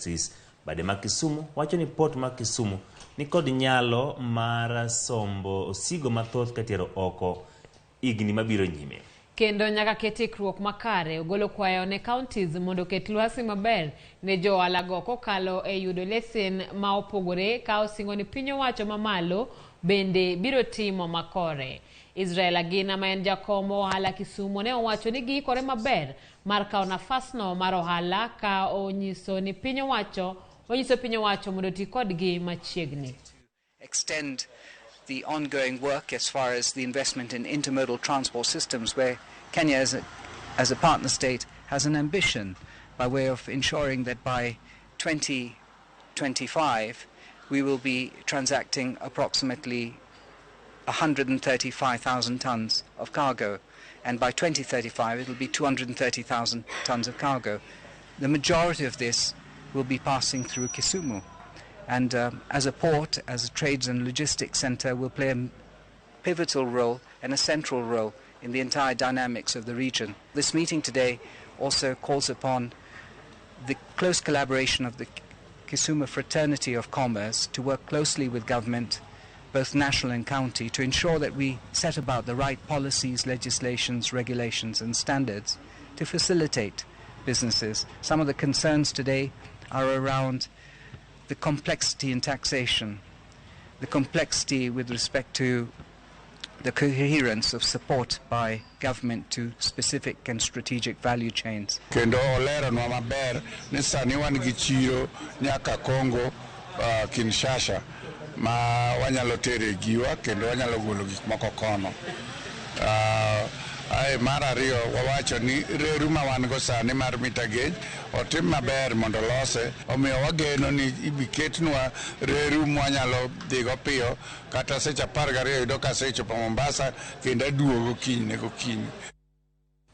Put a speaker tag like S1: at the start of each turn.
S1: Industries bade ma Kisumu wacho ni port ma Kisumu nikod nyalo mar sombo osigo mathoth katero oko higni mabiro nyime.
S2: Kendo nyaka ket ikruok makare. Ogolo kwayo ne counties mondo oket lwasi maber ne jo ohala go kokalo e yudo lesen ma opogore ka osingo ni piny owacho mamalo bende biro timo makore. Israel Agina ma en jakom ohala Kisumu ne owacho ni giikore maber mar kawo nafasno mar ohala ka onyiso ni piny owacho onyiso piny owacho mondo oti kodgi machiegni.
S3: Extend the ongoing work as far as the investment in intermodal transport systems, where Kenya as a partner state has an ambition by way of ensuring that by 2025 we will be transacting approximately 135,000 tons of cargo, and by 2035 it will be 230,000 tons of cargo. The majority of this will be passing through Kisumu. And as a port, as a trades and logistics center, will play a pivotal role and a central role in the entire dynamics of the region. This meeting today also calls upon the close collaboration of the Kisumu Fraternity of Commerce to work closely with government, both national and county, to ensure that we set about the right policies, legislations, regulations, and standards to facilitate businesses. Some of the concerns today are around the complexity in taxation, the complexity with respect to the coherence of support by government to specific and strategic value chains.
S4: Kendo oleronwa maber ni sani wan gi chiro nyaka Congo Kinshasa ma wanyalo tere giwa kendo wanyalo golo gik moko kono. Ae mar ariyo wawacho ni reru ma wan go sani mar meter gauge otim maber mondo lose omiyo wageno ni ibi ketnwa reru mwanyalo dhigo piyo kata seche 12 yudo ka asechopo Mombasa kendo aduogo kinyne gokinyi.